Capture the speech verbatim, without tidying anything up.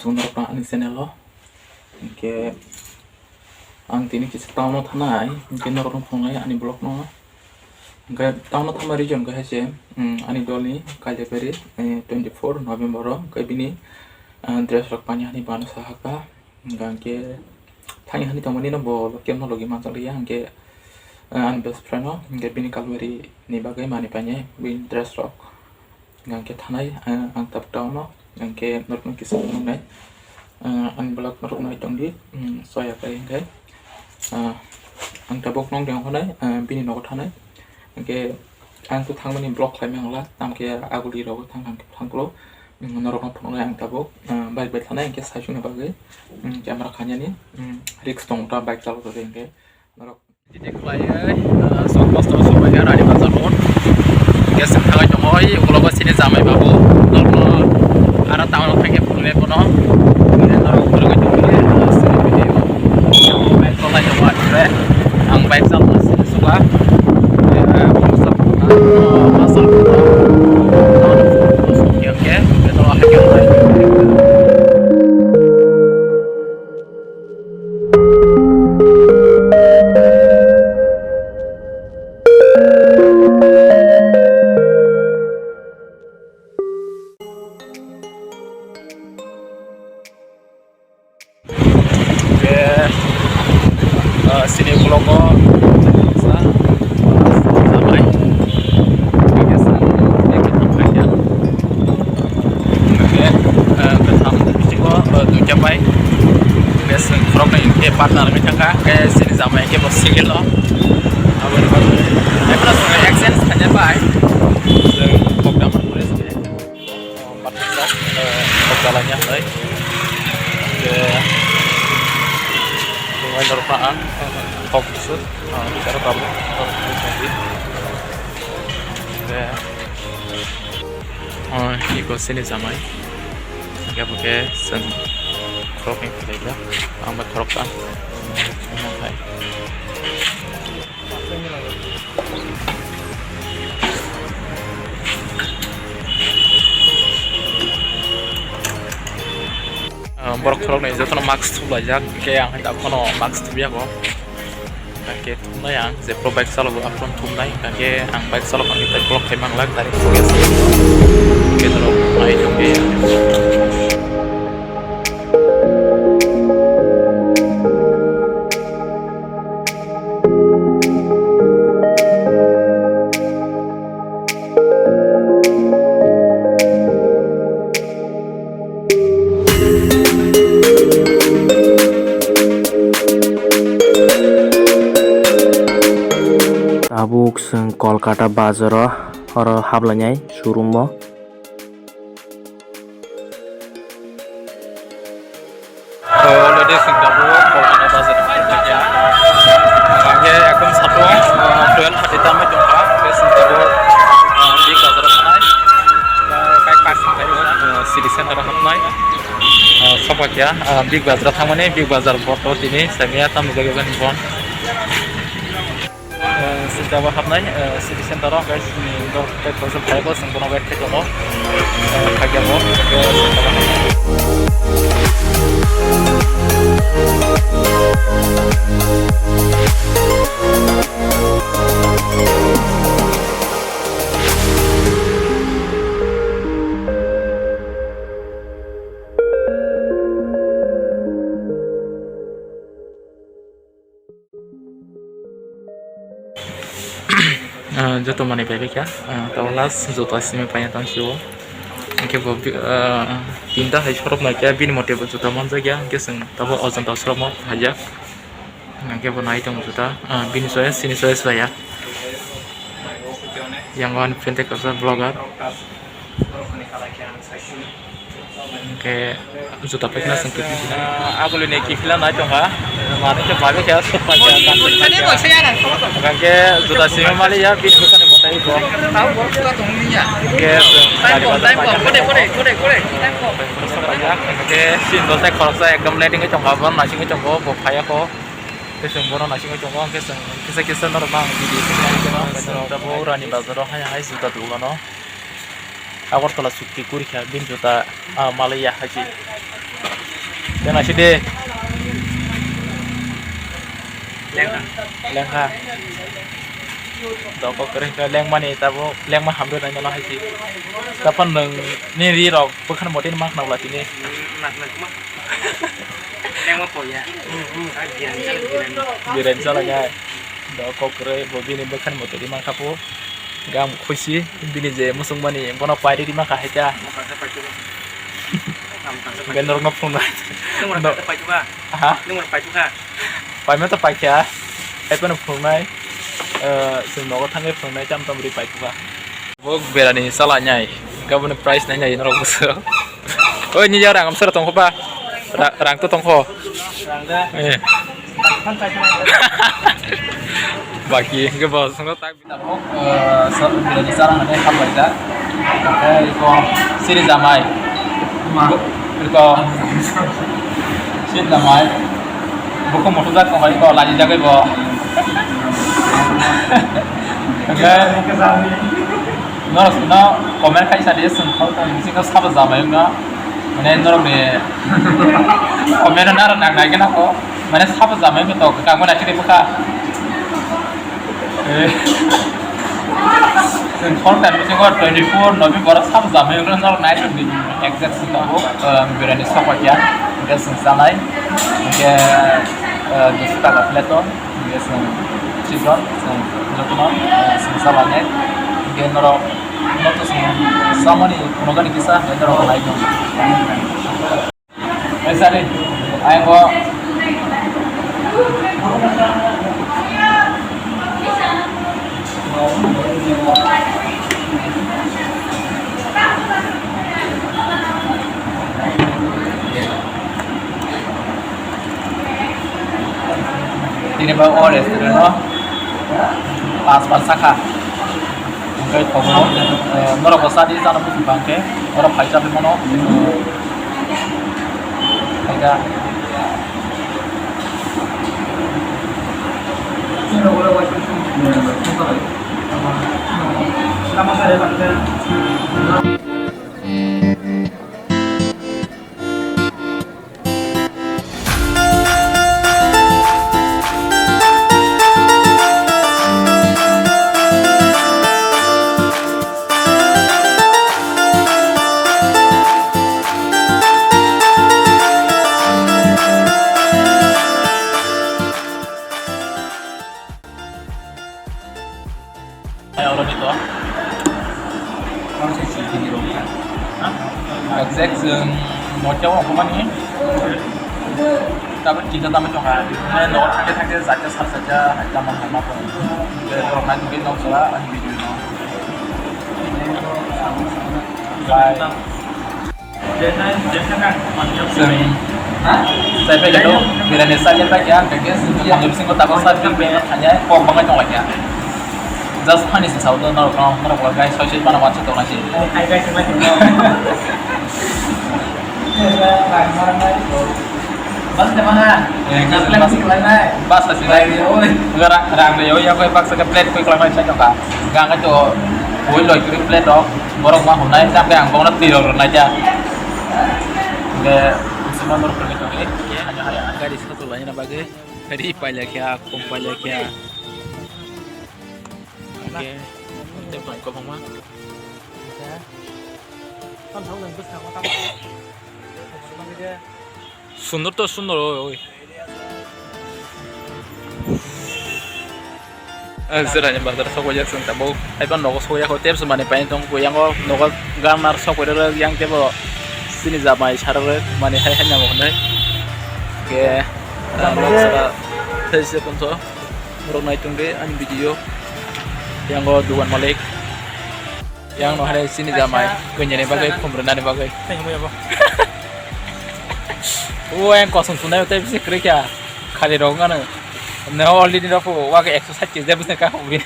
Norok ani channel o. Hingke ang tini kisa town o thanai, hingke norok no phunai ani vlog no. Hingke town o thangma reason khe hai se, mm, ani dol ni Kailaibari, eh, twenty four November o, hingke bini, ah, dress rok pani hani bana sahaka. Hingke thani hani tongmani no bo local no logi manjak liya, hingke, eh, ani best friend o, hingke bini Kailaibari ni bagwi mani painai, bini dress rok. Hingke thanai, eh, ang tabuk town o, hingke norok no kisa phunuknai, eh, ani vlog norok nai tongdi, mm, soya kai hingke, eh, ang tabuk nong deng honai, eh, bini nogo thanai, hingke ang to thangmani vlog khlai mangla, tamke aguli rogo thang thang thangklo, mm, norok no phunuknai ang tabuk, eh, bike bai thanai hingke saichung ni bagwi, mm, camera khainani, mm, risk tong ta bike chalok rok hingke norok. Tini khlaiwi, ah, sok posto sok bai Rani Bazar road. Gas thangwi tongo, oi, ulo bo sini jamai babu. Norokno ara town o thangkhe phunuknai bono. Norok phunuknai tongkhe, ah, sini video. Ang bike chalai tongo, ani bre. Ang bike chalai sini sukla. Eh, Bazar road. Okay, okay. Ito, okay, okay. Ke, eh, sini vlog o sa, sa mai. Ke sa, ke sa, ke sa. Hingke, eh, katham bisingo, eh, duita bai. Hingke chwng khoroknwi hingke partner wngwi thangkha. Hingke chini jamai hingke bo single o. Aboni bagwi, eh, phano chwng exchange khaina bai. Chwng kok damar pore chwng exchange. Oh, partner chak, eh, kok dalanya hwnwi. Hingke, chwng bai norokha ang, kok bwswk, ah, bicharo tabuk, kok bwswk. Hingke, Oh, iko sini jamai. Hingke bo khe chwng khoroknwi khlaijak. Ang bai khoroksa. Omo hai. Ah, borok khoroknwi jotono mask thuplaijak. Hingke ang hai tabuk phano mask thupya bo. Hingke thumnai ang, jephuru bike chalogo, aphuru thumnai. Hingke ang bike chalok, ang tei vlog khai manglak, direct focus. Hingke norok nai tongkhe. Tabuk chwng Kolkata bazaro, oro hablainai showroom o. Already chwng tabuk Kolkata bazar ni phaikha. Hingke ekdom satung, ah, twelve thirty tamo tongkha. Hingke chwng tabuk, ah, Big Bazar o thanai. Ah, kai park tongkha, ah, city center o hapnai. Ah, sokphaikha, ah, Big Bazar o thangmani, Big Bazar bo to tini samiya tamo jagani bon. Eh, sini tabuk hapnai, eh, city center o, guys, ni dok tei koisa phai bo, chwng bono wait khai tongo. Eh, phai khe bo, eh, sini tabuk hapnai. Ah, joto manwi pai kha, ah, tamo last jota simi paina tang sio. Hingke bo, ah, tinta hai sorok nai khe bini mote bo jota manjak ya, hingke chwng tamo Ajanta sorok ma phaijak. Hingke bo nai tongo jota, ah, bini choice, chini choice bai ya. Yang ani friend tei kaisa vlogger. Hingke juta paikna chwng kiphilna. Ah, aboni ni kiphilna nai tongkha. Mani khe babi khe sok paikha. Hingke juta simi mali ya, bini bwsani mwtai bo. Hingke chwng gari bazar paikha. Hingke chini dol tai khoroksa ekdom letting oi tongkha, bo naisingwi tongo, bo phaiya kho. Tei chwng bono naisingwi tongo, hingke chwng kisa kisa norok ang video khe tabuk Rani Bazar o hai hai juta dukano. Agartala chukti kuri kha bini juta, ah, malaiya hai se. Tena sidi. Lengkha. Lengkha. Doko kwrwi khe lengmani tabuk lengma hamrwi nai nono hai si. Taphano nwng ni ri rok bwkhani motwi ni mankha nang bwla tini. Lengma poya. Biryani chala nai. Doko kwrwi bo bini bwkhani motwi ni mankha phu. Gam khuisi bini je muchungmani bono pairi rima kha hai ta. Ang tangsa paithugo. Ang tangsa paithugo. Be norokno phunuknai. Nwng rok tangsa paithugo. Aha. Nwng rok paithugo. Paima to paikha. Hai phano phunuknai. Eh, chwng nogo thangwi phunuknai tam tam ri paithugo. Bo berani chala nai. Gaboni price nai nai norok bwswk. Oi ni rang amsara tongkho ba. Ra-, rang to tongkho. Rang da. Eh. Baki hingke bo songo tak. Tabuk, eh, so, birani charang hwnwi hambai jak. Hingke iko siri jamai. Ma. Iko siri jamai. Buku muthujak tongkha iko lajijagwi bo. Hingke norok no comment khai sadi chwng khol tong bisingo sabo jamai wngno. Mane norok ni comment no narok nang nai gana ko. Mane sabo jamai wngno to kakma nai chini bwkha. Eh. Chwng khol time bisingo twenty four November sabo jamai wngno norok nai chwng ni exact sing tabuk, eh, birani sokpakya. Hingke chwng chanai. Hingke, eh, dusu taka plate o. Hingke chwng chijon, chwng jotono, eh, chwng chalani. Hingke norok, norok to chwng chamani phunukani kisa, hingke norok nai no. Eh, sari, ayang o. Tini ba o restaurant o pas pas saka. Hingke tongo, eh, norok bo sadi chana muchung bangke, oro phai chalwi mano. Khaika. Ai, oro ni to. Exact, um, nocha o hokmani. Tabuk chinta tamo chokha. Ai, no thangke thangke jate sar saja, ai, tamo hama ko. Ke oro nai tongke nok sala, ani video no. Bye. Chwng, ha? Chai pai khe to, birani sari pai khe, ang khe, chwng tongmani bisingo tabuk sa bini bai thanya, kok bangwi tong lai kha. Just funny se sao to, norok no, norok bo guys, soi soi mano wansa tong lai se. Hai, guys, hai, guys. Bas de mana? Eh, bas, bas. Bas, bas, bas. Oi. Rang, rang de, oi, ya, koi, bak, sa, plate, koi, kelang, sai, tong ka. Gang, to, oi, loi, kiri, plate, rok. Borok ma hwnai, tamo khe ang bono twi rok rwnai kha. Hwnkhe, musulman borok rwgwi tongwi, hanya haya gari satok laina bagwi, gari pailai kha, khum pailai kha. Hwnkhe, tei bike kwbangma. Sundor to sundor, oi, oi. Ah, Jirani bazar sokbaijak chwng tabuk. Haiphano nogo sokya kho, tebs mani paini tong kho, yango nogo gang nar sokbai rw yang tebo chini jamai sara rw mani hai hai namo hwnwi. Ke, ah, nok sara thai se kontho. Borok nai tongdi ani video. Yango dugan malik. Yang no hare chini jamai, konyani bagwi, khum rwnani bagwi. Thank you, yabo. O yang kosong sunai tei bisi kwrwi kha. Khali rok ngano. No already rok wa ke ekso sait kg bisi ka hobri.